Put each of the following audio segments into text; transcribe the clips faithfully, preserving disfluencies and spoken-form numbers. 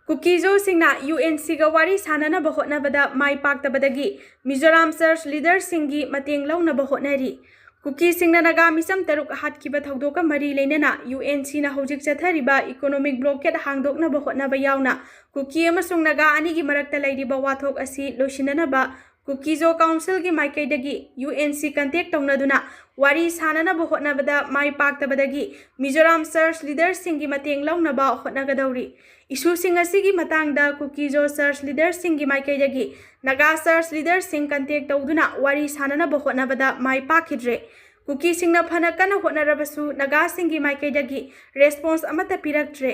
ꯀꯨꯀꯤꯖꯣꯁꯤꯡꯅ U N ꯁꯤꯒ ꯋꯥꯔꯤ ꯁꯥꯅꯅꯕ ꯍꯣꯠꯅꯕꯗ ꯃꯥꯏ ꯄꯥꯛꯇꯕꯗꯒꯤ ꯃꯤꯖꯣꯔꯥꯝ ꯆꯔꯆ ꯂꯤꯗꯔꯁꯤꯡꯒꯤ ꯃꯇꯦꯡ ꯂꯧꯅꯕ ꯍꯣꯠꯅꯔꯤ꯫ ꯀꯨꯀꯤꯁꯤꯡꯅ ꯅꯥꯒꯥ ꯃꯤꯆꯝ ꯇꯔꯨꯛ ꯍꯥꯠꯈꯤꯕ ꯊꯧꯗꯣꯛꯀ ꯃꯔꯤ ꯂꯩꯅꯅ ꯌꯨ ꯑꯦꯟ ꯁꯤꯅ ꯍꯧꯖꯤꯛ ꯆꯠꯊꯔꯤꯕ ꯏꯀꯣꯅꯣꯃꯤꯛ ꯕ꯭ꯂꯣꯀꯦꯠ ꯍꯥꯡꯗꯣꯛꯅꯕ ꯍꯣꯠꯅꯕ ꯌꯥꯎꯅ ꯀꯨꯀꯤ ꯑꯃꯁꯨꯡ ꯅꯥꯒꯥ ꯑꯅꯤꯒꯤ ꯃꯔꯛꯇ ꯂꯩꯔꯤꯕ ꯋꯥꯊꯣꯛ ꯑꯁꯤ ꯂꯣꯏꯁꯤꯟꯅꯅꯕ ꯀꯨꯀꯤꯖꯣ ꯀꯥꯎꯟꯁꯤꯜꯒꯤ ꯃꯥꯏꯀꯩꯗꯒꯤ ꯌꯨ ꯑꯦꯟ ꯁꯤ ꯀꯟꯇꯦꯛ ꯇꯧꯅꯗꯨꯅ ꯋꯥꯔꯤ ꯁꯥꯅꯅꯕ ꯍꯣꯠꯅꯕꯗ ꯃꯥꯏ ꯄꯥꯛꯇꯕꯗꯒꯤ ꯃꯤꯖꯣꯔꯥꯝ ꯆꯔꯆ ꯂꯤꯗꯔꯁꯤꯡꯒꯤ ꯃꯇꯦꯡ ꯂꯧꯅꯕ ꯍꯣꯠꯅꯒꯗꯧꯔꯤ꯫ ꯏꯁꯨꯁꯤꯡ ꯑꯁꯤꯒꯤ ꯃꯇꯥꯡꯗ ꯀꯨꯀꯤꯖꯣ ꯆꯔꯆ ꯂꯤꯗꯔꯁꯤꯡꯒꯤ ꯃꯥꯏꯀꯩꯗꯒꯤ ꯅꯥꯒꯥ ꯆꯔꯆ ꯂꯤꯗꯔꯁꯤꯡ ꯀꯟꯇꯦꯛ ꯇꯧꯗꯨꯅ ꯋꯥꯔꯤ ꯁꯥꯅꯅꯕ ꯍꯣꯠꯅꯕꯗ ꯃꯥꯏ ꯄꯥꯛꯈꯤꯗ꯭ꯔꯦ꯫ ꯀꯨꯀꯤꯁꯤꯡꯅ ꯐꯅ ꯀꯟꯅ ꯍꯣꯠꯅꯔꯕꯁꯨ ꯅꯥꯒꯥꯁꯤꯡꯒꯤ ꯃꯥꯏꯀꯩꯗꯒꯤ ꯔꯦꯁꯄꯣꯟꯁ ꯑꯃꯠꯇ ꯄꯤꯔꯛꯇ꯭ꯔꯦ꯫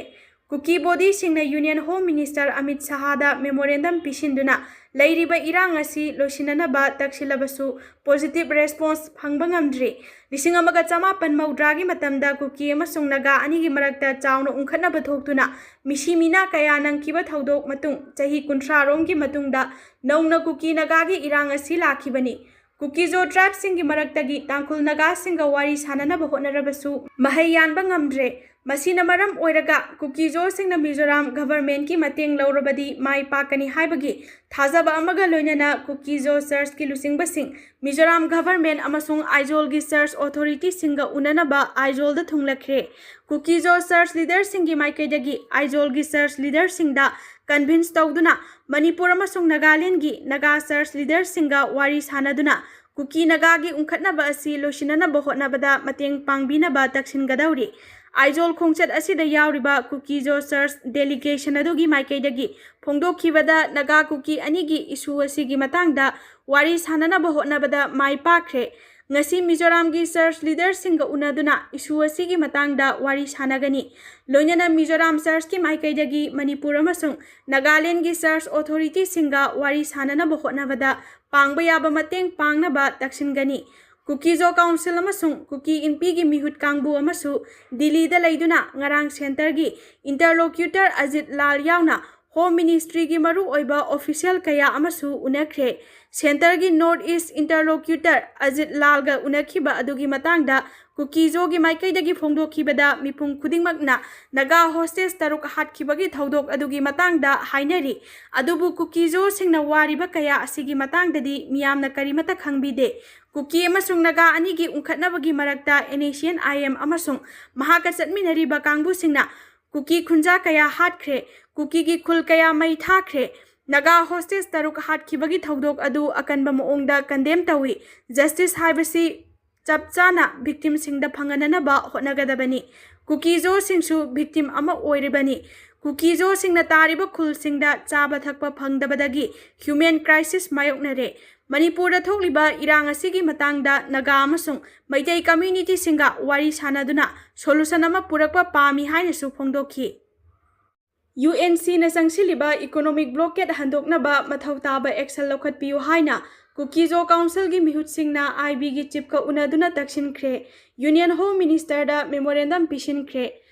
ꯀꯨꯀꯤ ꯕꯣꯗꯤꯁꯤꯡꯅ ꯌꯨꯅꯤꯌꯟ ꯍꯣꯝ ꯃꯤꯅꯤꯁꯇꯔ ꯑꯃꯤꯠ ꯁꯍꯥꯗ ꯃꯦꯃꯣꯔꯦꯟꯗꯝ ꯄꯤꯁꯤꯟꯗꯨꯅ ꯂꯩꯔꯤꯕ ꯏꯔꯥꯡ ꯑꯁꯤ ꯂꯣꯏꯁꯤꯟꯅꯅꯕ ꯇꯛꯁꯤꯜꯂꯕꯁꯨ ꯄꯣꯖꯤꯇꯤꯚ ꯔꯦꯁꯄꯣꯟꯁ ꯐꯪꯕ ꯉꯝꯗ꯭ꯔꯤ꯫ ꯂꯤꯁꯤꯡ ꯑꯃꯒ ꯆꯃꯥꯄꯟ ꯃꯧꯗ꯭ꯔꯥꯒꯤ ꯃꯇꯝꯗ ꯀꯨꯀꯤ ꯑꯃꯁꯨꯡ ꯅꯥꯒꯥ ꯑꯅꯤꯒꯤ ꯃꯔꯛꯇ ꯆꯥꯎꯅ ꯎꯪꯈꯠꯅꯕ ꯊꯣꯛꯇꯨꯅ ꯃꯤꯁꯤ ꯃꯤꯅꯥ ꯀꯌꯥ ꯅꯪꯈꯤꯕ ꯊꯧꯗꯣꯛ ꯃꯇꯨꯡ ꯆꯍꯤ ꯀꯨꯟꯊ꯭ꯔꯥ ꯔꯣꯝꯒꯤ ꯃꯇꯨꯡꯗ ꯅꯧꯅ ꯀꯨꯀꯤ ꯅꯥꯒꯥꯒꯤ ꯏꯔꯥꯡ ꯑꯁꯤ ꯂꯥꯛꯈꯤꯕꯅꯤ꯫ ꯀꯨꯀꯤꯖꯣ ꯇ꯭ꯔꯥꯏꯕꯁꯤꯡꯒꯤ ꯃꯔꯛꯇꯒꯤ ꯇꯥꯡꯈꯨꯜ ꯅꯥꯒꯥꯁꯤꯡꯒ ꯋꯥꯔꯤ ꯁꯥꯅꯅꯕ ꯍꯣꯠꯅꯔꯕꯁꯨ ꯃꯍꯩ ꯌꯥꯟꯕ ꯉꯝꯗ꯭ꯔꯦ꯫ ꯃꯁꯤꯅ ꯃꯔꯝ ꯑꯣꯏꯔꯒ ꯀꯨꯀꯤꯖꯣꯁꯤꯡꯅ ꯃꯤꯖꯣꯔꯥꯝ ꯒꯚꯔꯟꯃꯦꯟꯠꯀꯤ ꯃꯇꯦꯡ ꯂꯧꯔꯕꯗꯤ ꯃꯥꯏ ꯄꯥꯛꯀꯅꯤ ꯍꯥꯏꯕꯒꯤ ꯊꯥꯖꯕ ꯑꯃꯒ ꯂꯣꯏꯅꯅ ꯀꯨꯀꯤꯖꯣ ꯆꯔꯆꯀꯤ ꯂꯨꯆꯤꯡꯕꯁꯤꯡ ꯃꯤꯖꯣꯔꯥꯝ ꯒꯚꯔꯟꯃꯦꯟꯠ ꯑꯃꯁꯨꯡ ꯑꯥꯏꯖꯣꯜꯒꯤ ꯆꯔꯆ ꯑꯣꯊꯣꯔꯤꯇꯤꯁꯤꯡꯒ ꯎꯅꯅꯕ ꯑꯥꯏꯖꯣꯜꯗ ꯊꯨꯡꯂꯈ꯭ꯔꯦ꯫ ꯀꯨꯀꯤꯖꯣ ꯆꯔꯆ ꯂꯤꯗꯔꯁꯤꯡꯒꯤ ꯃꯥꯏꯀꯩꯗꯒꯤ ꯑꯥꯏꯖꯣꯜꯒꯤ ꯆꯔꯆ ꯂꯤꯗꯔꯁꯤꯡꯗ ꯀꯟꯚꯤꯟꯁ ꯇꯧꯗꯨꯅ ꯃꯅꯤꯄꯨꯔ ꯑꯃꯁꯨꯡ ꯅꯥꯒꯥꯂꯦꯟꯗꯒꯤ ꯅꯥꯒꯥ ꯆꯔꯆ ꯂꯤꯗꯔꯁꯤꯡꯒ ꯋꯥꯔꯤ ꯁꯥꯅꯗꯨꯅ ꯀꯨꯀꯤ ꯅꯥꯒꯥꯒꯤ ꯎꯪꯈꯠꯅꯕ ꯑꯁꯤ ꯂꯣꯏꯁꯤꯟꯅꯅꯕ ꯍꯣꯠꯅꯕꯗ ꯃꯇꯦꯡ ꯄꯥꯡꯕꯤꯅꯕ ꯇꯛꯁꯤꯟꯒꯗꯧꯔꯤ꯫ ꯑꯥꯏꯖꯣꯜ ꯈꯣꯡꯆꯠ ꯑꯁꯤꯗ ꯌꯥꯎꯔꯤꯕ ꯀꯨꯀꯤꯖꯣ ꯆꯔꯆ ꯗꯦꯂꯤꯒꯦꯁꯟ ꯑꯗꯨꯒꯤ ꯃꯥꯏꯀꯩꯗꯒꯤ ꯐꯣꯡꯗꯣꯛꯈꯤꯕꯗ ꯅꯥꯒꯥ ꯀꯨꯀꯤ ꯑꯅꯤꯒꯤ ꯏꯁꯨ ꯑꯁꯤꯒꯤ ꯃꯇꯥꯡꯗ ꯋꯥꯔꯤ ꯁꯥꯅꯅꯕ ꯍꯣꯠꯅꯕꯗ ꯃꯥꯏ ꯄꯥꯛꯈ꯭ꯔꯦ꯫ ꯉꯁꯤ ꯃꯤꯖꯣꯔꯥꯝꯒꯤ ꯆꯔꯆ ꯂꯤꯗꯔꯁꯤꯡꯒ ꯎꯅꯗꯨꯅ ꯏꯁꯨ ꯑꯁꯤꯒꯤ ꯃꯇꯥꯡꯗ ꯋꯥꯔꯤ ꯁꯥꯅꯒꯅꯤ꯫ ꯂꯣꯏꯅꯅ ꯃꯤꯖꯣꯔꯥꯝ ꯆꯔꯆꯀꯤ ꯃꯥꯏꯀꯩꯗꯒꯤ ꯃꯅꯤꯄꯨꯔ ꯑꯃꯁꯨꯡ ꯅꯥꯒꯥꯂꯦꯟꯗꯒꯤ ꯆꯔꯆ ꯑꯣꯊꯣꯔꯤꯇꯤꯁꯤꯡꯒ ꯋꯥꯔꯤ ꯁꯥꯅꯅꯕ ꯍꯣꯠꯅꯕꯗ ꯄꯥꯡꯕ ꯌꯥꯕ ꯃꯇꯦꯡ ꯄꯥꯡꯅꯕ ꯇꯛꯁꯤꯟꯒꯅꯤ꯫ ꯀꯨꯀꯤꯖꯣ ꯀꯥꯎꯟꯁꯤꯜ ꯑꯃꯁꯨꯡ ꯀꯨꯀꯤ ꯏꯟꯄꯤꯒꯤ ꯃꯤꯍꯨꯠ ꯀꯥꯡꯕꯨ ꯑꯃꯁꯨ ꯗꯤꯜꯂꯤꯗ ꯂꯩꯗꯨꯅ ꯉꯔꯥꯡ ꯁꯦꯟꯇꯔꯒꯤ ꯏꯟꯇꯔꯂꯣꯀ꯭ꯌꯨꯇꯔ ꯑꯖꯤꯠ ꯂꯥꯜ ꯌꯥꯎꯅ ꯍꯣꯝ ꯃꯤꯅꯤꯁꯇ꯭ꯔꯤꯒꯤ ꯃꯔꯨꯑꯣꯏꯕ ꯑꯣꯐꯤꯁꯤꯌꯦꯜ ꯀꯌꯥ ꯑꯃꯁꯨ ꯎꯅꯈ꯭ꯔꯦ꯫ ꯁꯦꯟꯇꯔꯒꯤ ꯅꯣꯔꯠ ꯏꯁ ꯏꯟꯇꯔꯂꯣꯀ꯭ꯌꯨꯇꯔ ꯑꯖꯤꯠ ꯂꯥꯜꯒ ꯎꯅꯈꯤꯕ ꯑꯗꯨꯒꯤ ꯃꯇꯥꯡꯗ ꯀꯨꯀꯤꯖꯣꯒꯤ ꯃꯥꯏꯀꯩꯗꯒꯤ ꯐꯣꯡꯗꯣꯛꯈꯤꯕꯗ, ꯃꯤꯄꯨꯝ ꯈꯨꯗꯤꯡꯃꯛꯅ ꯅꯥꯒꯥ ꯍꯣꯁꯇꯦꯖ ꯇꯔꯨꯛ ꯍꯥꯠꯈꯤꯕꯒꯤ ꯊꯧꯗꯣꯛ ꯑꯗꯨꯒꯤ ꯃꯇꯥꯡꯗ ꯍꯥꯏꯅꯔꯤ꯫ ꯑꯗꯨꯕꯨ ꯀꯨꯀꯤꯖꯣꯁꯤꯡꯅ ꯋꯥꯔꯤꯕ ꯀꯌꯥ ꯑꯁꯤꯒꯤ ꯃꯇꯥꯡꯗꯗꯤ ꯃꯤꯌꯥꯝꯅ ꯀꯔꯤꯃꯠꯇ ꯈꯪꯕꯤꯗꯦ꯫ ꯀꯨꯀꯤ ꯑꯃꯁꯨꯡ ꯅꯥꯒꯥ ꯑꯅꯤꯒꯤ ꯎꯪꯈꯠꯅꯕꯒꯤ ꯃꯔꯛꯇ NSCN-IM ꯑꯃꯁꯨꯡ ꯃꯍꯥꯛꯀ ꯆꯠꯃꯤꯟꯅꯔꯤꯕ ꯀꯥꯡꯕꯨꯁꯤꯡꯅ ꯀꯨꯀꯤ ꯈꯨꯟꯖꯥ ꯀꯌꯥ ꯍꯥꯠꯈ꯭ꯔꯦ, ꯀꯨꯀꯤꯒꯤ ꯈꯨꯜ ꯀꯌꯥ ꯃꯩ ꯊꯥꯈ꯭ꯔꯦ, ꯅꯥꯒꯥ ꯍꯣꯁꯇꯦꯖ ꯇꯔꯨꯛ ꯍꯥꯠꯈꯤꯕꯒꯤ ꯊꯧꯗꯣꯛ ꯑꯗꯨ ꯑꯀꯟꯕ ꯃꯑꯣꯡꯗ ꯀꯟꯗꯦꯝ ꯇꯧꯏ꯫ ꯖꯁꯇꯤꯁ ꯍꯥꯏꯕꯁꯤ ꯆꯞ ꯆꯥꯅ ꯚꯤꯛꯇꯤꯝꯁꯤꯡꯗ ꯐꯪꯍꯟꯅꯅꯕ ꯍꯣꯠꯅꯒꯗꯕꯅꯤ꯫ ꯀꯨꯀꯤꯖꯣꯁꯤꯡꯁꯨ ꯚꯤꯛꯇꯤꯝ ꯑꯃ ꯑꯣꯏꯔꯤꯕꯅꯤ꯫ ꯀꯨꯀꯤꯖꯣꯁꯤꯡꯅ ꯇꯥꯔꯤꯕ ꯈꯨꯜꯁꯤꯡꯗ ꯆꯥꯕ ꯊꯛꯄ ꯐꯪꯗꯕꯗꯒꯤ ꯍ꯭ꯌꯨꯃꯦꯟ ꯀ꯭ꯔꯥꯏꯁꯤꯁ ꯃꯥꯌꯣꯛꯅꯔꯦ꯫ ꯃꯅꯤꯄꯨꯔꯗ ꯊꯣꯛꯂꯤꯕ ꯏꯔꯥꯡ ꯑꯁꯤꯒꯤ ꯃꯇꯥꯡꯗ ꯅꯥꯒꯥ ꯑꯃꯁꯨꯡ ꯃꯩꯇꯩ ꯀꯝꯃ꯭ꯌꯨꯅꯤꯇꯤꯁꯤꯡꯒ ꯋꯥꯔꯤ ꯁꯥꯅꯗꯨꯅ ꯁꯣꯂꯨꯁꯟ ꯑꯃ ꯄꯨꯔꯛꯄ ꯄꯥꯝꯃꯤ ꯍꯥꯏꯅꯁꯨ ꯐꯣꯡꯗꯣꯛꯈꯤ꯫ UNC-ꯅ ꯆꯪꯁꯤꯜꯂꯤꯕ ꯏꯀꯣꯅꯣꯃꯤꯛ ꯕ꯭ꯂꯣꯀꯦꯠ ꯍꯟꯗꯣꯛꯅꯕ ꯃꯊꯧ ꯇꯥꯕ ꯑꯦꯛꯁꯟ ꯂꯧꯈꯠꯄꯤꯌꯨ ꯍꯥꯏꯅ ꯀꯨꯀꯤꯖꯣ ꯀꯥꯎꯟꯁꯤꯜꯒꯤ ꯃꯤꯍꯨꯠꯁꯤꯡꯅ IB-ꯒꯤ ꯆꯤꯞꯀ ꯎꯅꯗꯨꯅ ꯇꯛꯁꯤꯟꯈ꯭ꯔꯦ꯫ ꯌꯨꯅꯤꯌꯟ ꯍꯣꯝ ꯃꯤꯅꯤꯁꯇꯔꯗ ꯃꯦꯃꯣꯔꯦꯟꯗꯝ ꯄꯤꯁꯤꯟꯈ꯭ꯔꯦ꯫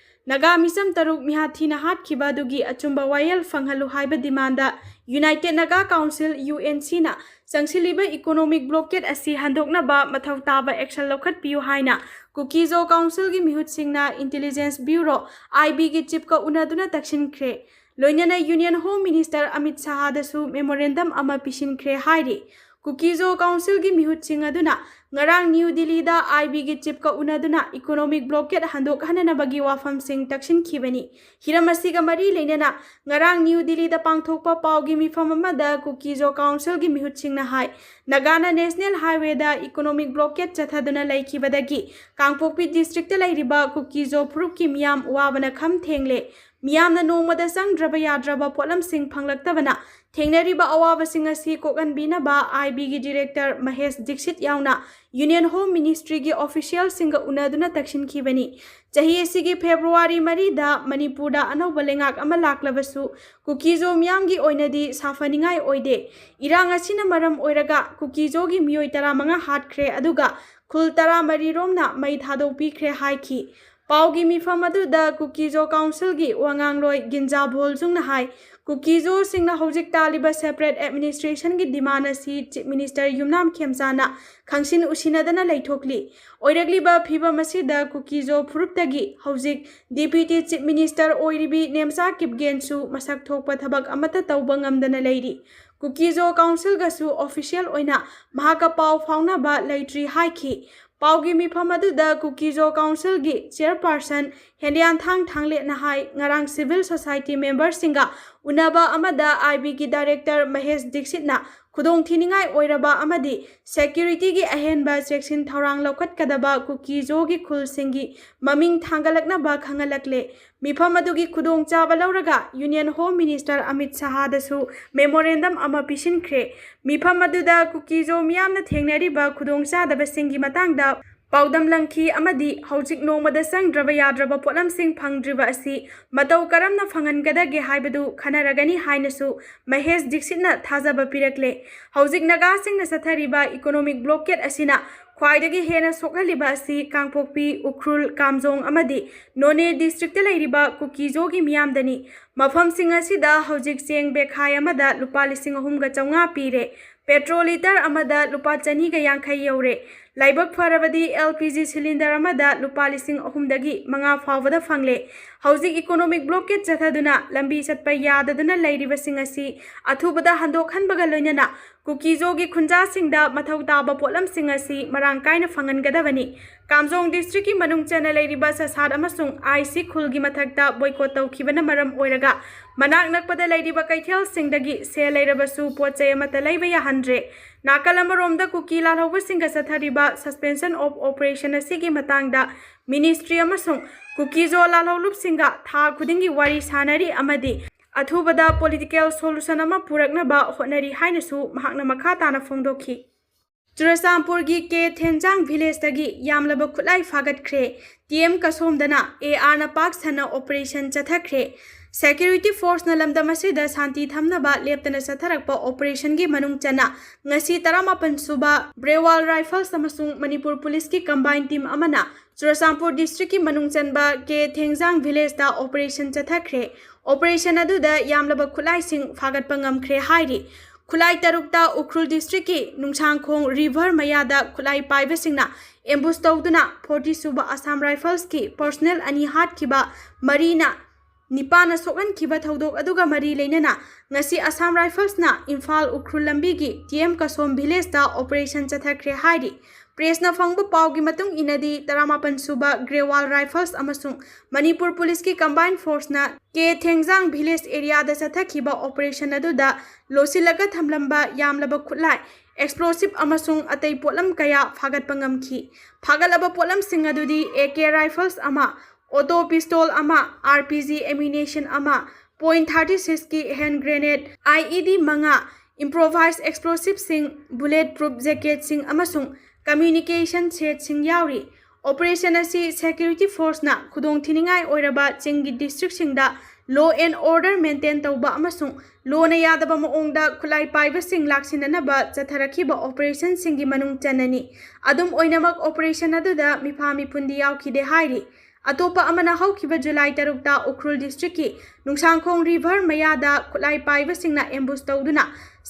ꯅꯥꯒꯥ ꯃꯤꯆꯝ ꯇꯔꯨꯛ ꯃꯤꯍꯥꯠ ꯊꯤꯅ ꯍꯥꯠꯈꯤꯕ ꯑꯗꯨꯒꯤ ꯑꯆꯨꯝꯕ ꯋꯥꯌꯦꯜ ꯐꯪꯍꯜꯂꯨ ꯍꯥꯏꯕ ꯗꯤꯃꯥꯟꯗ ꯌꯨꯅꯥꯏꯇꯦꯗ ꯅꯥꯒꯥ ꯀꯥꯎꯟꯁꯤꯜ, UNC-ꯅ ꯆꯪꯁꯤꯜꯂꯤꯕ ꯏꯀꯣꯅꯣꯃꯤꯛ ꯕ꯭ꯂꯣꯀꯦꯠ ꯑꯁꯤ ꯍꯟꯗꯣꯛꯅꯕ ꯃꯊꯧ ꯇꯥꯕ ꯑꯦꯛꯁꯟ ꯂꯧꯈꯠꯄꯤꯌꯨ ꯍꯥꯏꯅ ꯀꯨꯀꯤꯖꯣ ꯀꯥꯎꯟꯁꯤꯜꯒꯤ ꯃꯤꯍꯨꯠꯁꯤꯡꯅ ꯏꯟꯇꯦꯂꯤꯖꯦꯟꯁ ꯕ꯭ꯌꯨꯔꯣ, IB-ꯒꯤ ꯆꯤꯞꯀ ꯎꯅꯗꯨꯅ ꯇꯛꯁꯤꯟꯈ꯭ꯔꯦ꯫ ꯂꯣꯏꯅꯅ ꯌꯨꯅꯤꯌꯟ ꯍꯣꯝ ꯃꯤꯅꯤꯁꯇꯔ ꯑꯃꯤꯠ ꯁꯥꯍꯗꯁꯨ ꯃꯦꯃꯣꯔꯦꯟꯗꯝ ꯑꯃ ꯄꯤꯁꯤꯟꯈ꯭ꯔꯦ ꯍꯥꯏꯔꯤ꯫ ꯀꯨꯀꯤꯖꯣ ꯀꯥꯎꯟꯁꯤꯜꯒꯤ ꯃꯤꯍꯨꯠꯁꯤꯡ ꯑꯗꯨꯅ ꯉꯔꯥꯡ ꯅ꯭ꯌꯨ ꯗꯤꯜꯂꯤꯗ IB-ꯒꯤ ꯆꯤꯞꯀ ꯎꯅꯗꯨꯅ ꯏꯀꯣꯅꯣꯃꯤꯛ ꯕ꯭ꯂꯣꯀꯦꯠ ꯍꯟꯗꯣꯛꯍꯟꯅꯅꯕꯒꯤ ꯋꯥꯐꯝꯁꯤꯡ ꯇꯛꯁꯤꯟꯈꯤꯕꯅꯤ꯫ ꯍꯤꯔꯝ ꯑꯁꯤꯒ ꯃꯔꯤ ꯂꯩꯅꯅ ꯉꯔꯥꯡ ꯅ꯭ꯌꯨ ꯗꯤꯜꯂꯤꯗ ꯄꯥꯡꯊꯣꯛꯄ ꯄꯥꯎꯒꯤ ꯃꯤꯐꯝ ꯑꯃꯗ ꯀꯨꯀꯤꯖꯣ ꯀꯥꯎꯟꯁꯤꯜꯒꯤ ꯃꯤꯍꯨꯠꯁꯤꯡꯅ ꯍꯥꯏ, ꯅꯥꯒꯥꯅ ꯅꯦꯁꯅꯦꯜ ꯍꯥꯏꯋꯦꯗ ꯏꯀꯣꯅꯣꯃꯤꯛ ꯕ꯭ꯂꯣꯀꯦꯠ ꯆꯠꯊꯗꯨꯅ ꯂꯩꯈꯤꯕꯗꯒꯤ ꯀꯥꯡꯄꯣꯛꯄꯤ ꯗꯤꯁꯇ꯭ꯔꯤꯛꯇ ꯂꯩꯔꯤꯕ ꯀꯨꯀꯤꯖꯣ ꯐꯨꯔꯨꯞꯀꯤ ꯃꯤꯌꯥꯝ ꯋꯥꯕꯅ ꯈꯝ ꯊꯦꯡꯂꯦ꯫ ꯃꯤꯌꯥꯝꯅ ꯅꯣꯡꯃꯗ ꯆꯪꯗ꯭ꯔꯕ ꯌꯥꯗ꯭ꯔꯕ ꯄꯣꯠꯂꯝꯁꯤꯡ ꯐꯪꯂꯛꯇꯕꯅ ꯊꯦꯡꯅꯔꯤꯕ ꯑꯋꯥꯕꯁꯤꯡ ꯑꯁꯤ ꯀꯣꯛꯍꯟꯕꯤꯅꯕ IB-ꯒꯤ ꯗꯤꯔꯦꯛꯇꯔ ꯃꯍꯦꯁ ꯗꯤꯛꯁꯤꯠ ꯌꯥꯎꯅ ꯌꯨꯅꯤꯌꯟ ꯍꯣꯝ ꯃꯤꯅꯤꯁꯇ꯭ꯔꯤꯒꯤ ꯑꯣꯐꯤꯁꯤꯌꯦꯜꯁꯤꯡꯒ ꯎꯅꯗꯨꯅ ꯇꯛꯁꯤꯟꯈꯤꯕꯅꯤ꯫ ꯆꯍꯤ ꯑꯁꯤꯒꯤ ꯐꯦꯕ꯭ꯔꯨꯋꯥꯔꯤ ꯃꯔꯤꯗ ꯃꯅꯤꯄꯨꯔꯗ ꯑꯅꯧꯕ ꯂꯩꯉꯥꯛ ꯑꯃ ꯂꯥꯛꯂꯕꯁꯨ ꯀꯨꯀꯤꯖꯣ ꯃꯤꯌꯥꯝꯒꯤ ꯑꯣꯏꯅꯗꯤ ꯁꯥꯐꯅꯤꯡꯉꯥꯏ ꯑꯣꯏꯗꯦ꯫ ꯏꯔꯥꯡ ꯑꯁꯤꯅ ꯃꯔꯝ ꯑꯣꯏꯔꯒ ꯀꯨꯀꯤꯖꯣꯒꯤ ꯃꯤꯑꯣꯏ ꯇꯔꯥꯃꯉꯥ ꯍꯥꯠꯈ꯭ꯔꯦ, ꯑꯗꯨꯒ ꯈꯨꯜ ꯇꯔꯥꯃꯔꯤ ꯔꯣꯝꯅ ꯃꯩ ꯊꯥꯗꯣꯛꯄꯤꯈ꯭ꯔꯦ ꯍꯥꯏꯈꯤ꯫ ꯄꯥꯎꯒꯤ ꯃꯤꯐꯝ ꯑꯗꯨꯗ ꯀꯨꯀꯤꯖꯣ ꯀꯥꯎꯟꯁꯤꯜꯒꯤ ꯋꯥꯉꯥꯡꯂꯣꯏ ꯒꯤꯟꯖꯥ ꯚꯣꯜꯖꯨꯡꯅ ꯍꯥꯏ, ꯀꯨꯀꯤꯖꯣꯁꯤꯡꯅ ꯍꯧꯖꯤꯛ ꯇꯥꯜꯂꯤꯕ separate administrationꯒꯤ demand ꯑꯁꯤ Chief Minister ꯌꯨꯝꯅꯥꯝ ꯈꯦꯝꯆꯥꯅ ꯈꯪꯁꯤꯟ ꯎꯁꯤꯟꯅꯗꯅ ꯂꯩꯊꯣꯛꯂꯤ꯫ ꯑꯣꯏꯔꯛꯂꯤꯕ ꯐꯤꯕꯝ ꯑꯁꯤꯗ ꯀꯨꯀꯤꯖꯣ ꯐꯨꯔꯨꯞꯇꯒꯤ ꯍꯧꯖꯤꯛ Deputy Chief Minister ꯑꯣꯏꯔꯤꯕꯤ ꯅꯦꯝꯆꯥ ꯀꯤꯞꯒꯦꯟꯁꯨ ꯃꯁꯛ ꯊꯣꯛꯄ ꯊꯕꯛ ꯑꯃꯠꯇ ꯇꯧꯕ ꯉꯝꯗꯅ ꯂꯩꯔꯤ꯫ ꯀꯨꯀꯤꯖꯣ councilꯒꯁꯨ official ꯑꯣꯏꯅ ꯃꯍꯥꯛꯀ ꯄꯥꯎ ꯐꯥꯎꯅꯕ ꯂꯩꯇ꯭ꯔꯤ ꯍꯥꯏꯈꯤ꯫ ꯄꯥꯎꯒꯤ ꯃꯤꯐꯝ ꯑꯗꯨꯗ ꯀꯨꯀꯤꯖꯣ councilꯒꯤ chairperson ꯍꯦꯟꯗꯤꯌꯥꯟꯊꯥꯡ ꯊꯥꯡꯂꯦꯠꯅ ꯍꯥꯏ, ꯉꯔꯥꯡ civil society memberꯁꯤꯡꯒ ꯎꯅꯕ ꯑꯃꯗ IBꯒꯤ director ꯃꯍꯦꯁ ꯗꯤꯛꯁꯤꯠꯅ ꯈꯨꯗꯣꯡꯊꯤꯅꯤꯡꯉꯥꯏ ꯑꯣꯏꯔꯕ ꯑꯃꯗꯤ securityꯒꯤ ꯑꯍꯦꯟꯕ ꯆꯦꯛꯁꯤꯟ ꯊꯧꯔꯥꯡ ꯂꯧꯈꯠꯀꯗꯕ ꯀꯨꯀꯤꯖꯣꯒꯤ ꯈꯨꯜꯁꯤꯡꯒꯤ ꯃꯃꯤꯡ ꯊꯥꯡꯒꯠꯂꯛꯅꯕ ꯈꯪꯍꯜꯂꯛꯂꯦ꯫ ꯃꯤꯐꯝ ꯑꯗꯨꯒꯤ ꯈꯨꯗꯣꯡꯆꯥꯕ ꯂꯧꯔꯒ Union Home Minister Amit ꯁꯍꯥꯗꯁꯨ memorandum ꯑꯃ ꯄꯤꯁꯤꯟꯈ꯭ꯔꯦ꯫ ꯃꯤꯐꯝ ꯑꯗꯨꯗ ꯀꯨꯀꯤꯖꯣ ꯃꯤꯌꯥꯝꯅ ꯊꯦꯡꯅꯔꯤꯕ ꯈꯨꯗꯣꯡꯆꯥꯗꯕꯁꯤꯡꯒꯤ ꯃꯇꯥꯡꯗ ꯄꯥꯎꯗꯝꯂꯪꯈꯤ ꯑꯃꯗꯤ ꯍꯧꯖꯤꯛ ꯅꯣꯡꯃꯗ ꯆꯪꯗ꯭ꯔꯕ ꯌꯥꯗ꯭ꯔꯕ ꯄꯣꯠꯂꯝꯁꯤꯡ ꯐꯪꯗ꯭ꯔꯤꯕ ꯑꯁꯤ ꯃꯇꯧ ꯀꯔꯝꯅ ꯐꯪꯍꯟꯒꯗꯒꯦ ꯍꯥꯏꯕꯗꯨ ꯈꯟꯅꯔꯒꯅꯤ ꯍꯥꯏꯅꯁꯨ ꯃꯍꯦꯁ ꯗꯤꯛꯁꯤꯠꯅ ꯊꯥꯖꯕ ꯄꯤꯔꯛꯂꯦ꯫ ꯍꯧꯖꯤꯛ ꯅꯥꯒꯥꯁꯤꯡꯅ ꯆꯠꯊꯔꯤꯕ economic blockade ꯑꯁꯤꯅ ꯈ꯭ꯋꯥꯏꯗꯒꯤ ꯍꯦꯟꯅ ꯁꯣꯛꯍꯜꯂꯤꯕ ꯑꯁꯤ ꯀꯥꯡꯄꯣꯛꯄꯤ, ꯎꯈ꯭ꯔꯨꯜ, ꯀꯥꯝꯖꯣꯡ ꯑꯃꯗꯤ ꯅꯣꯅꯦ districtꯇ ꯂꯩꯔꯤꯕ ꯀꯨꯀꯤꯖꯣꯒꯤ ꯃꯤꯌꯥꯝꯗꯅꯤ꯫ ꯃꯐꯝꯁꯤꯡ ꯑꯁꯤꯗ ꯍꯧꯖꯤꯛ ꯆꯦꯡ ꯕꯦꯈꯥꯏ ꯑꯃꯗ ꯂꯨꯄꯥ ꯂꯤꯁꯤꯡ ꯑꯍꯨꯝꯒ ꯆꯥꯝꯃꯉꯥ ꯄꯤꯔꯦ꯫ Petrol litre ꯑꯃꯗ ꯂꯨꯄꯥ ꯆꯅꯤꯒ ꯌꯥꯡꯈꯩ ꯌꯧꯔꯦ꯫ ꯂꯥꯏꯕꯛ ꯐꯔꯕꯗꯤ LPG cylinder ꯑꯃꯗ ꯂꯨꯄꯥ ꯂꯤꯁꯤꯡ ꯑꯍꯨꯝꯗꯒꯤ ꯃꯉꯥ ꯐꯥꯎꯕꯗ ꯐꯪꯂꯦ꯫ ꯍꯧꯖꯤꯛ economic blockade ꯆꯠꯊꯗꯨꯅ ꯂꯝꯕꯤ ꯆꯠꯄ ꯌꯥꯗꯗꯨꯅ ꯂꯩꯔꯤꯕꯁꯤꯡ ꯑꯁꯤ ꯑꯊꯨꯕꯗ ꯍꯟꯗꯣꯛꯍꯟꯕꯒ ꯂꯣꯏꯅꯅ ꯀꯨꯀꯤꯖꯣꯒꯤ ꯈꯨꯟꯖꯥꯁꯤꯡꯗ ꯃꯊꯧ ꯇꯥꯕ ꯄꯣꯠꯂꯝꯁꯤꯡ ꯑꯁꯤ ꯃꯔꯥꯡ ꯀꯥꯏꯅ ꯐꯪꯍꯟꯒꯗꯕꯅꯤ꯫ ꯀꯥꯝꯖꯣꯡ districtꯀꯤ ꯃꯅꯨꯡ ꯆꯟꯅ ꯂꯩꯔꯤꯕ ꯆꯁꯥꯠ ꯑꯃꯁꯨꯡ ꯑꯥꯏꯁꯤ ꯈꯨꯜꯒꯤ ꯃꯊꯛꯇ boycott ꯇꯧꯈꯤꯕꯅ ꯃꯔꯝ ꯑꯣꯏꯔꯒ ꯃꯅꯥꯛ ꯅꯛꯄꯗ ꯂꯩꯔꯤꯕ ꯀꯩꯊꯦꯜꯁꯤꯡꯗꯒꯤ ꯁꯦꯜ ꯂꯩꯔꯕꯁꯨ ꯄꯣꯠ ꯆꯩ ꯑꯃꯠꯇ ꯂꯩꯕ ꯌꯥꯍꯟꯗ꯭ꯔꯦ꯫ ꯅꯥꯀꯜ ꯑꯃꯔꯣꯝꯗ ꯀꯨꯀꯤ ꯂꯥꯜꯍꯧꯕꯁꯤꯡꯒ ꯆꯠꯊꯔꯤꯕ suspension of operation ꯑꯁꯤꯒꯤ ꯃꯇꯥꯡꯗ ministry ꯑꯃꯁꯨꯡ ꯀꯨꯀꯤꯖꯣ ꯂꯥꯜꯍꯧꯂꯨꯞꯁꯤꯡꯒ ꯊꯥ ꯈꯨꯗꯤꯡꯒꯤ ꯋꯥꯔꯤ ꯁꯥꯅꯔꯤ ꯑꯃꯗꯤ ꯑꯊꯨꯕꯗ political solution ꯑꯃ ꯄꯨꯔꯛꯅꯕ ꯍꯣꯠꯅꯔꯤ ꯍꯥꯏꯅꯁꯨ ꯃꯍꯥꯛꯅ ꯃꯈꯥ ꯇꯥꯅ ꯐꯣꯡꯗꯣꯛꯈꯤ꯫ ꯆꯨꯔꯆꯥꯟꯄꯨꯔꯒꯤ ꯀꯦ ꯊꯦꯟꯖꯥꯡ villageꯇꯒꯤ ꯌꯥꯝꯂꯕ ꯈꯨꯠꯂꯥꯏ ꯐꯥꯒꯠꯈ꯭ꯔꯦ꯫ ꯇꯤ ꯑꯦꯝ ꯀꯁꯣꯝꯗꯅ ꯑꯦ ꯑꯥꯔꯅ ꯄꯥꯛ ꯁꯟꯅ operation ꯆꯠꯊꯈ꯭ꯔꯦ꯫ Security forceꯅ ꯂꯝꯗꯝ ꯑꯁꯤꯗ ꯁꯥꯟꯇꯤ ꯊꯝꯅꯕ ꯂꯦꯞꯇꯅ ꯆꯠꯊꯔꯛꯄ operationꯒꯤ ꯃꯅꯨꯡ ꯆꯟꯅ ꯉꯁꯤ ꯇꯔꯥꯃꯥꯄꯟ ꯁꯨꯕ Brewal Rifles ꯑꯃꯁꯨꯡ ꯃꯅꯤꯄꯨꯔ policeꯀꯤ combined team ꯑꯃꯅ ꯆꯨꯔꯆꯥꯟꯄꯨꯔ districtꯀꯤ ꯃꯅꯨꯡ ꯆꯟꯕ ꯀꯦ ꯊꯦꯡꯖꯥꯡ villageꯇ operation ꯆꯠꯊꯈ꯭ꯔꯦ꯫ ꯑꯣꯄꯔꯦꯁꯟ ꯑꯗꯨꯗ ꯌꯥꯝꯂꯕ ꯈꯨꯠꯂꯥꯏꯁꯤꯡ ꯐꯥꯒꯠꯄ ꯉꯝꯈ꯭ꯔꯦ ꯍꯥꯏꯔꯤ꯫ ꯈꯨꯠꯂꯥꯏ ꯇꯔꯨꯛꯇ ꯎꯈ꯭ꯔꯨꯜ ꯗꯤꯁꯇ꯭ꯔꯤꯛꯀꯤ ꯅꯨꯡꯁꯥꯡꯈꯣꯡ ꯔꯤꯚꯔ ꯃꯌꯥꯗ ꯈꯨꯠꯂꯥꯏ ꯄꯥꯏꯕꯁꯤꯡꯅ ꯑꯦꯝꯕꯨꯁ ꯇꯧꯗꯨꯅ ꯐꯣꯔꯇꯤ ꯁꯨꯕ ꯑꯁꯥꯝ ꯔꯥꯏꯐꯜꯁꯀꯤ ꯄꯔꯁꯅꯦꯜ ꯑꯅꯤ ꯍꯥꯠꯈꯤꯕ, ꯃꯔꯤꯅ ꯅꯤꯄꯥꯅ ꯁꯣꯛꯍꯟꯈꯤꯕ ꯊꯧꯗꯣꯛ ꯑꯗꯨꯒ ꯃꯔꯤ ꯂꯩꯅꯅ ꯉꯁꯤ ꯑꯁꯥꯝ ꯔꯥꯏꯐꯜꯁꯅ ꯏꯝꯐꯥꯜ ꯎꯈ꯭ꯔꯨꯜ ꯂꯝꯕꯤꯒꯤ ꯇꯤ ꯑꯦꯝ ꯀꯁꯣꯝ ꯚꯤꯂꯦꯖꯇ ꯑꯣꯄꯔꯦꯁꯟ ꯆꯠꯊꯈ꯭ꯔꯦ ꯍꯥꯏꯔꯤ꯫ ꯄ꯭ꯔꯦꯁꯅ ꯐꯪꯕ ꯄꯥꯎꯒꯤ ꯃꯇꯨꯡ ꯏꯟꯅꯗꯤ, ꯇꯔꯥꯃꯥꯄꯟ ꯁꯨꯕ ꯒ꯭ꯔꯦꯋꯥꯜ ꯔꯥꯏꯐꯜꯁ ꯑꯃꯁꯨꯡ ꯃꯅꯤꯄꯨꯔ ꯄꯨꯂꯤꯁꯀꯤ ꯀꯝꯕꯥꯏꯟ ꯐꯣꯔꯁꯅ ꯀꯦ ꯊꯦꯡꯖꯥꯡ ꯚꯤꯂꯦꯖ ꯑꯦꯔꯤꯌꯥꯗ ꯆꯠꯊꯈꯤꯕ ꯑꯣꯄꯔꯦꯁꯟ ꯑꯗꯨꯗ ꯂꯣꯠꯁꯤꯜꯂꯒ ꯊꯝꯂꯝꯕ ꯌꯥꯝꯂꯕ ꯈꯨꯠꯂꯥꯏ, ꯑꯦꯛꯁꯄ꯭ꯂꯣꯁꯤꯞ ꯑꯃꯁꯨꯡ ꯑꯇꯩ ꯄꯣꯠꯂꯝ ꯀꯌꯥ ꯐꯥꯒꯠꯄ ꯉꯝꯈꯤ꯫ ꯐꯥꯒꯠꯂꯕ ꯄꯣꯠꯂꯝꯁꯤꯡ ꯑꯗꯨꯗꯤ ꯑꯦ ꯀꯦ ꯔꯥꯏꯐꯜꯁ ꯑꯃ, ꯑꯣꯇꯣ ꯄꯤꯁꯇꯣꯜ ꯑꯃ, ꯑꯥꯔ ꯄꯤ ꯖꯤ ꯑꯦꯃꯤꯅꯦꯁꯟ ꯑꯃ, ꯄꯣꯏꯟ ꯊꯥꯔꯇꯤ ꯁꯤꯛꯁꯀꯤ ꯍꯦꯟ ꯒ꯭ꯔꯦꯅꯦꯗ, ꯑꯥꯏ ꯏ ꯗꯤ ꯃꯉꯥ, ꯏꯝꯄ꯭ꯔꯣꯚꯥꯏꯁ ꯑꯦꯛꯁꯄ꯭ꯂꯣꯁꯤꯞꯁꯤꯡ, ꯕꯨꯂꯦꯠ ꯄ꯭ꯔꯨꯐ ꯖꯦꯀꯦꯠꯁꯤꯡ ꯑꯃꯁꯨꯡ ꯀꯝꯃ꯭ꯌꯨꯅꯤꯀꯦꯁꯟ ꯁꯦꯠꯁꯤꯡ ꯌꯥꯎꯔꯤ꯫ ꯑꯣꯄꯔꯦꯁꯟ ꯑꯁꯤ ꯁꯦꯀ꯭ꯌꯨꯔꯤꯇꯤ ꯐꯣꯔꯁꯅ ꯈꯨꯗꯣꯡꯊꯤꯅꯤꯡꯉꯥꯏ ꯑꯣꯏꯔꯕ ꯆꯤꯡꯒꯤ ꯗꯤꯁꯇ꯭ꯔꯤꯛꯁꯤꯡꯗ law and order maintain ꯇꯧꯕ ꯑꯃꯁꯨꯡ ꯂꯣꯅ ꯌꯥꯗꯕ ꯃꯑꯣꯡꯗ ꯈꯨꯠꯂꯥꯏ ꯄꯥꯏꯕꯁꯤꯡ ꯂꯥꯛꯁꯤꯟꯅꯅꯕ ꯆꯠꯊꯔꯛꯈꯤꯕ ꯑꯣꯄꯔꯦꯁꯟꯁꯤꯡꯒꯤ ꯃꯅꯨꯡ ꯆꯟꯅꯅꯤ꯫ ꯑꯗꯨꯝ ꯑꯣꯏꯅꯃꯛ, ꯑꯣꯄꯔꯦꯁꯟ ꯑꯗꯨꯗ ꯃꯤꯐꯥ ꯃꯤꯄꯨꯟꯗꯤ ꯌꯥꯎꯈꯤꯗꯦ ꯍꯥꯏꯔꯤ꯫ ꯑꯇꯣꯞꯄ ꯑꯃꯅ ꯍꯧꯈꯤꯕ ꯖꯨꯂꯥꯏ ꯇꯔꯨꯛꯇ ꯎꯈ꯭ꯔꯨꯜ ꯗꯤꯁꯇ꯭ꯔꯤꯛꯀꯤ ꯅꯨꯡꯁꯥꯡꯈꯣꯡ ꯔꯤꯚꯔ ꯃꯌꯥꯗ ꯈꯨꯠꯂꯥꯏ ꯄꯥꯏꯕꯁꯤꯡꯅ ꯑꯦꯝꯕꯨꯁ ꯇꯧꯗꯨꯅ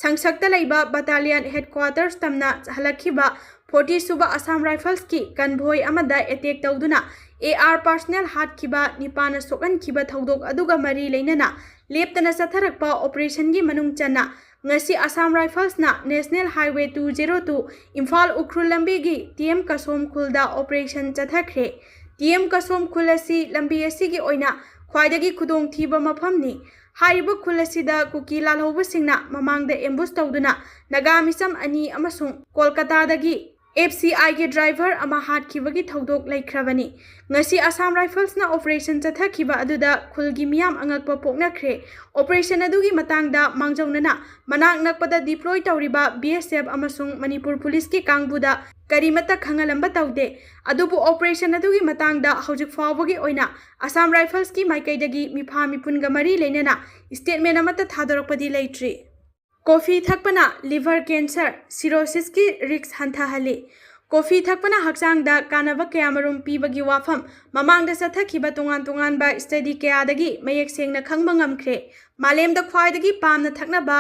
ꯁꯪꯁꯛꯇ ꯂꯩꯕ ꯕꯠꯇꯥꯂꯤꯌꯟ ꯍꯦꯗꯀ꯭ꯋꯥꯇꯔꯁ ꯇꯝꯅ ꯍꯜꯂꯛꯈꯤꯕ ꯐꯣꯔꯇꯤ ꯁꯨꯕ ꯑꯁꯥꯝ ꯔꯥꯏꯐꯜꯁꯀꯤ ꯀꯟꯚꯣꯏ ꯑꯃꯗ ꯑꯦꯇꯦꯛ ꯇꯧꯗꯨꯅ ꯑꯦ ꯑꯥꯔ ꯄꯥꯔꯁꯅꯦꯜ ꯍꯥꯠꯈꯤꯕ, ꯅꯤꯄꯥꯅ ꯁꯣꯛꯍꯟꯈꯤꯕ ꯊꯧꯗꯣꯛ ꯑꯗꯨꯒ ꯃꯔꯤ ꯂꯩꯅꯅ ꯂꯦꯞꯇꯅ ꯆꯠꯊꯔꯛꯄ ꯑꯣꯄꯔꯦꯁꯟꯒꯤ ꯃꯅꯨꯡ ꯆꯟꯅ ꯉꯁꯤ ꯑꯁꯥꯝ ꯔꯥꯏꯐꯜꯁꯅ national highway two zero two Imphal Ukhrul ꯂꯝꯕꯤꯒꯤ ꯇꯤ ꯑꯦꯝ ꯀꯁꯣꯝ ꯈꯨꯜꯗ ꯑꯣꯄꯔꯦꯁꯟ ꯆꯠꯊꯈ꯭ꯔꯦ꯫ ꯇꯤ ꯑꯦꯝ ꯀꯁꯣꯝ ꯈꯨꯜ ꯑꯁꯤ ꯂꯝꯕꯤ ꯑꯁꯤꯒꯤ ꯑꯣꯏꯅ ꯈ꯭ꯋꯥꯏꯗꯒꯤ ꯈꯨꯗꯣꯡꯊꯤꯕ ꯃꯐꯝꯅꯤ꯫ ꯍꯥꯏꯔꯤꯕ ꯈꯨꯜ ꯑꯁꯤꯗ ꯀꯨꯀꯤ ꯂꯥꯜꯍꯧꯕꯁꯤꯡꯅ ꯃꯃꯥꯡꯗ ꯑꯦꯝꯕꯨꯁ ꯇꯧꯗꯨꯅ ꯅꯥꯒꯥ ꯃꯤꯆꯝ ꯑꯅꯤ ꯑꯃꯁꯨꯡ ꯀꯣꯜꯀꯇꯥꯗꯒꯤ ꯑꯦꯐ ꯁꯤ ꯑꯥꯏꯒꯤ ꯗ꯭ꯔꯥꯏꯚꯔ ꯑꯃ ꯍꯥꯠꯈꯤꯕꯒꯤ ꯊꯧꯗꯣꯛ ꯂꯩꯈ꯭ꯔꯕꯅꯤ꯫ ꯉꯁꯤ ꯑꯁꯥꯝ ꯔꯥꯏꯐꯜꯁꯅ ꯑꯣꯄꯔꯦꯁꯟ ꯆꯠꯊꯈꯤꯕ ꯑꯗꯨꯗ ꯈꯨꯜꯒꯤ ꯃꯤꯌꯥꯝ ꯑꯉꯛꯄ ꯄꯣꯛꯅꯈ꯭ꯔꯦ꯫ ꯑꯣꯄꯔꯦꯁꯟ ꯑꯗꯨꯒꯤ ꯃꯇꯥꯡꯗ ꯃꯥꯡꯖꯧꯅꯅ ꯃꯅꯥꯛ ꯅꯛꯄꯗ ꯗꯤꯄ꯭ꯂꯣꯏ ꯇꯧꯔꯤꯕ ꯕꯤ ꯑꯦꯁ ꯑꯦꯐ ꯑꯃꯁꯨꯡ ꯃꯅꯤꯄꯨꯔ ꯄꯨꯂꯤꯁꯀꯤ ꯀꯥꯡꯕꯨꯗ ꯀꯔꯤꯃꯠꯇ ꯈꯪꯍꯜꯂꯝꯕ ꯇꯧꯗꯦ꯫ ꯑꯗꯨꯕꯨ ꯑꯣꯄꯔꯦꯁꯟ ꯑꯗꯨꯒꯤ ꯃꯇꯥꯡꯗ ꯍꯧꯖꯤꯛ ꯐꯥꯎꯕꯒꯤ ꯑꯣꯏꯅ ꯑꯁꯥꯝ ꯔꯥꯏꯐꯜꯁꯀꯤ ꯃꯥꯏꯀꯩꯗꯒꯤ ꯃꯤꯐꯥ ꯃꯤꯄꯨꯟꯒ ꯃꯔꯤ ꯂꯩꯅꯅ ꯁ꯭ꯇꯦꯠꯃꯦꯟ ꯑꯃꯠꯇ ꯊꯥꯗꯣꯔꯛꯄꯗꯤ ꯂꯩꯇ꯭ꯔꯤ꯫ ꯀꯣꯐꯤ ꯊꯛꯄꯅ ꯂꯤꯚꯔ ꯀꯦꯟꯁꯔ, ꯁꯤꯔꯣꯁꯤꯁꯀꯤ ꯔꯤꯁ꯭ꯛ ꯍꯟꯊꯍꯜꯂꯤ꯫ ꯀꯣꯐꯤ ꯊꯛꯄꯅ ꯍꯛꯆꯥꯡꯗ ꯀꯥꯟꯅꯕ ꯀꯌꯥꯃꯔꯨꯝ ꯄꯤꯕꯒꯤ ꯋꯥꯐꯝ ꯃꯃꯥꯡꯗ ꯆꯠꯊꯈꯤꯕ ꯇꯣꯉꯥꯟ ꯇꯣꯉꯥꯟꯕ study ꯀꯌꯥꯗꯒꯤ ꯃꯌꯦꯛ ꯁꯦꯡꯅ ꯈꯪꯕ ꯉꯝꯈ꯭ꯔꯦ꯫ ꯃꯥꯂꯦꯝꯗ ꯈ꯭ꯋꯥꯏꯗꯒꯤ ꯄꯥꯝꯅ ꯊꯛꯅꯕ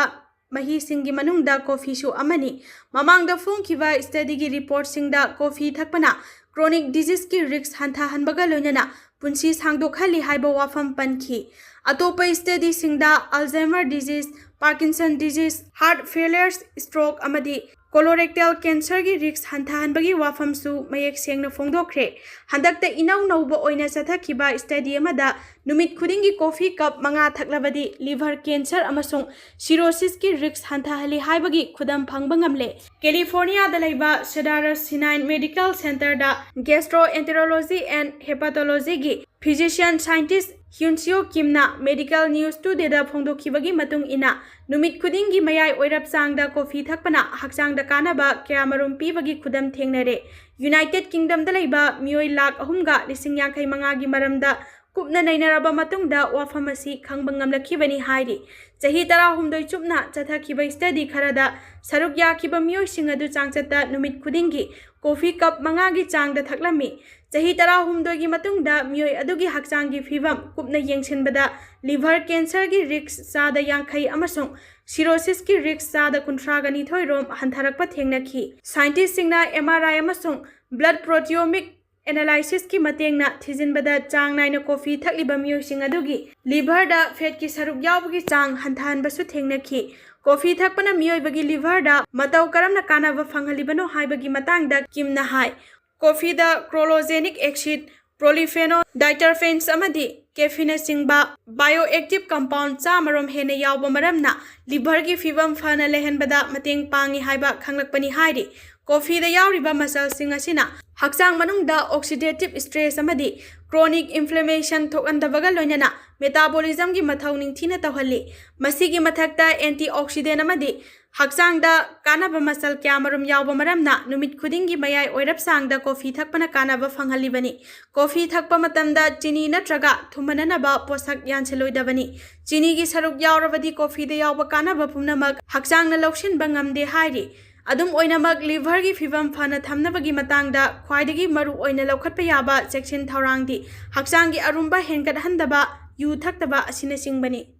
ꯃꯍꯤꯁꯤꯡꯒꯤ ꯃꯅꯨꯡꯗ ꯀꯣꯐꯤꯁꯨ ꯑꯃꯅꯤ꯫ ꯃꯃꯥꯡꯗ ꯐꯣꯡꯈꯤꯕ studyꯒꯤ reportꯁꯤꯡꯗ ꯀꯣꯐꯤ ꯊꯛꯄꯅ chronic diseaseꯀꯤ risk ꯍꯟꯊꯍꯟꯕꯒ ꯂꯣꯏꯅꯅ ꯄꯨꯟꯁꯤ ꯁꯥꯡꯗꯣꯛꯍꯜꯂꯤ ꯍꯥꯏꯕ ꯋꯥꯐꯝ ꯄꯟꯈꯤ꯫ ꯑꯇꯣꯞꯄ studyꯁꯤꯡꯗ Alzheimer disease, Parkinson disease, heart failures, stroke ꯑꯃꯗꯤ colorectal cancerꯒꯤ risk ꯍꯟꯊꯍꯟꯕꯒꯤ ꯋꯥꯐꯝꯁꯨ ꯃꯌꯦꯛ ꯁꯦꯡꯅ ꯐꯣꯡꯗꯣꯛꯈ꯭ꯔꯦ꯫ ꯍꯟꯗꯛꯇ ꯏꯅꯧ ꯅꯧꯕ ꯑꯣꯏꯅ ꯆꯠꯊꯈꯤꯕ study ꯑꯃꯗ ꯅꯨꯃꯤꯠ ꯈꯨꯗꯤꯡꯒꯤ ꯀꯣꯐꯤ cup ꯃꯉꯥ ꯊꯛꯂꯕꯗꯤ liver cancer ꯑꯃꯁꯨꯡ cirrhosisꯀꯤ risk ꯍꯟꯊꯍꯜꯂꯤ ꯍꯥꯏꯕꯒꯤ ꯈꯨꯗꯝ ꯐꯪꯕ ꯉꯝꯂꯦ꯫ ꯀꯦꯂꯤꯐꯣꯔꯅꯤꯌꯥꯗ ꯂꯩꯕ Cedars-Sinai Medical Centerꯗ Gastroenterology and Hepatologyꯒꯤ physician scientist Hyuncio Kimꯅ Medical News Todayꯗ ꯐꯣꯡꯗꯣꯛꯈꯤꯕꯒꯤ ꯃꯇꯨꯡ ꯏꯟꯅ, ꯅꯨꯃꯤꯠ ꯈꯨꯗꯤꯡꯒꯤ ꯃꯌꯥꯏ ꯑꯣꯏꯔꯞ ꯆꯥꯡꯗ ꯀꯣꯐꯤ ꯊꯛꯄꯅ ꯍꯛꯆꯥꯡꯗ ꯀꯥꯟꯅꯕ ꯀꯌꯥꯃꯔꯨꯝ ꯄꯤꯕꯒꯤ ꯈꯨꯗꯝ ꯊꯦꯡꯅꯔꯦ꯫ United Kingdomꯗ ꯂꯩꯕ ꯃꯤꯑꯣꯏ ꯂꯥꯈ ꯑꯍꯨꯝꯒ ꯂꯤꯁꯤꯡ ꯌꯥꯡꯈꯩ ꯃꯉꯥꯒꯤ ꯃꯔꯝꯗ ꯀꯨꯞꯅ ꯅꯩꯅꯔꯕ ꯃꯇꯨꯡꯗ ꯋꯥꯐꯝ ꯑꯁꯤ ꯈꯪꯕ ꯉꯝꯂꯛꯈꯤꯕꯅꯤ ꯍꯥꯏꯔꯤ꯫ ꯆꯍꯤ ꯇꯔꯥꯍꯨꯝꯗꯣꯏ ꯆꯨꯞꯅ ꯆꯠꯊꯈꯤꯕ study ꯈꯔꯗ ꯁꯔꯨꯛ ꯌꯥꯈꯤꯕ ꯃꯤꯑꯣꯏꯁꯤꯡ ꯑꯗꯨ ꯆꯥꯡꯆꯠꯇ ꯅꯨꯃꯤꯠ ꯈꯨꯗꯤꯡꯒꯤ ꯀꯣꯐꯤ cup ꯃꯉꯥꯒꯤ ꯆꯥꯡꯗ ꯊꯛꯂꯝꯃꯤ꯫ ꯆꯍꯤ ꯇꯔꯥꯍꯨꯝꯗꯣꯏꯒꯤ ꯃꯇꯨꯡꯗ ꯃꯤꯑꯣꯏ ꯑꯗꯨꯒꯤ ꯍꯛꯆꯥꯡꯒꯤ ꯐꯤꯕꯝ ꯀꯨꯞꯅ ꯌꯦꯡꯁꯤꯟꯕꯗ liver cancerꯒꯤ risk ꯆꯥꯗ ꯌꯥꯡꯈꯩ ꯑꯃꯁꯨꯡ cirrhosisꯀꯤ risk ꯆꯥꯗ ꯀꯨꯟꯊ꯭ꯔꯥꯒ ꯅꯤꯊꯣꯏ ꯔꯣꯝ ꯍꯟꯊꯔꯛꯄ ꯊꯦꯡꯅꯈꯤ꯫ Scientistꯁꯤꯡꯅ M R I ꯑꯃꯁꯨꯡ blood proteomic analysisꯀꯤ ꯃꯇꯦꯡꯅ ꯊꯤꯖꯤꯟꯕꯗ ꯆꯥꯡ ꯅꯥꯏꯅ ꯀꯣꯐꯤ ꯊꯛꯂꯤꯕ ꯃꯤꯑꯣꯏꯁꯤꯡ ꯑꯗꯨꯒꯤ liverꯗ fatꯀꯤ ꯁꯔꯨꯛ ꯌꯥꯎꯕꯒꯤ ꯆꯥꯡ ꯍꯟꯊꯍꯟꯕꯁꯨ ꯊꯦꯡꯅꯈꯤ꯫ ꯀꯣꯐꯤ ꯊꯛꯄꯅ ꯃꯤꯑꯣꯏꯕꯒꯤ liverꯗ ꯃꯇꯧ ꯀꯔꯝꯅ ꯀꯥꯟꯅꯕ ꯐꯪꯍꯜꯂꯤꯕꯅꯣ ꯍꯥꯏꯕꯒꯤ ꯃꯇꯥꯡꯗ ꯀꯤꯝꯅ ꯍꯥꯏ, ꯀꯣꯐꯤꯗ chlorogenic acid, polyphenol, diterpenes ꯑꯃꯗꯤ caffeineꯅꯆꯤꯡꯕ bioactive compound ꯆꯥꯝꯃꯔꯣꯝ ꯍꯦꯟꯅ ꯌꯥꯎꯕ ꯃꯔꯝꯅ liverꯒꯤ ꯐꯤꯕꯝ ꯐꯅ ꯂꯩꯍꯟꯕꯗ ꯃꯇꯦꯡ ꯄꯥꯡꯏ ꯍꯥꯏꯕ ꯈꯪꯂꯛꯄꯅꯤ ꯍꯥꯏꯔꯤ꯫ ꯀꯣꯐꯤꯗ ꯌꯥꯎꯔꯤꯕ ꯃꯆꯜꯁꯤꯡ ꯑꯁꯤꯅ ꯍꯛꯆꯥꯡ ꯃꯅꯨꯡꯗ oxidative stress ꯑꯃꯗꯤ chronic inflammation ꯊꯣꯛꯍꯟꯗꯕꯒ ꯂꯣꯏꯅꯅ metabolismꯒꯤ ꯃꯊꯧ ꯅꯤꯡꯊꯤꯅ ꯇꯧꯍꯜꯂꯤ꯫ ꯃꯁꯤꯒꯤ ꯃꯊꯛꯇ antioxidant ꯑꯃꯗꯤ ꯍꯛꯆꯥꯡꯗ ꯀꯥꯟꯅꯕ ꯃꯆꯜ ꯀꯌꯥꯃꯔꯨꯝ ꯌꯥꯎꯕ ꯃꯔꯝꯅ ꯅꯨꯃꯤꯠ ꯈꯨꯗꯤꯡꯒꯤ ꯃꯌꯥꯏ ꯑꯣꯏꯔꯞ ꯆꯥꯡꯗ ꯀꯣꯐꯤ ꯊꯛꯄꯅ ꯀꯥꯟꯅꯕ ꯐꯪꯍꯜꯂꯤꯕꯅꯤ꯫ ꯀꯣꯐꯤ ꯊꯛꯄ ꯃꯇꯝꯗ ꯆꯤꯅꯤ ꯅꯠꯇ꯭ꯔꯒ ꯊꯨꯝꯍꯟꯅꯅꯕ ꯄꯣꯠꯁꯛ ꯌꯥꯟꯁꯤꯜꯂꯣꯏꯗꯕꯅꯤ꯫ ꯆꯤꯅꯤꯒꯤ ꯁꯔꯨꯛ ꯌꯥꯎꯔꯕꯗꯤ ꯀꯣꯐꯤꯗ ꯌꯥꯎꯕ ꯀꯥꯟꯅꯕ ꯄꯨꯝꯅꯃꯛ ꯍꯛꯆꯥꯡꯅ ꯂꯧꯁꯤꯟꯕ ꯉꯝꯗꯦ ꯍꯥꯏꯔꯤ꯫ ꯑꯗꯨꯝ ꯑꯣꯏꯅꯃꯛ, liverꯒꯤ ꯐꯤꯕꯝ ꯐꯅ ꯊꯝꯅꯕꯒꯤ ꯃꯇꯥꯡꯗ ꯈ꯭ꯋꯥꯏꯗꯒꯤ ꯃꯔꯨ ꯑꯣꯏꯅ ꯂꯧꯈꯠꯄ ꯌꯥꯕ ꯆꯦꯛꯁꯤꯟ ꯊꯧꯔꯥꯡꯗꯤ ꯍꯛꯆꯥꯡꯒꯤ ꯑꯔꯨꯝꯕ ꯍꯦꯟꯒꯠꯍꯟꯗꯕ, ꯌꯨ ꯊꯛꯇꯕ ꯑꯁꯤꯅꯆꯤꯡꯕꯅꯤ꯫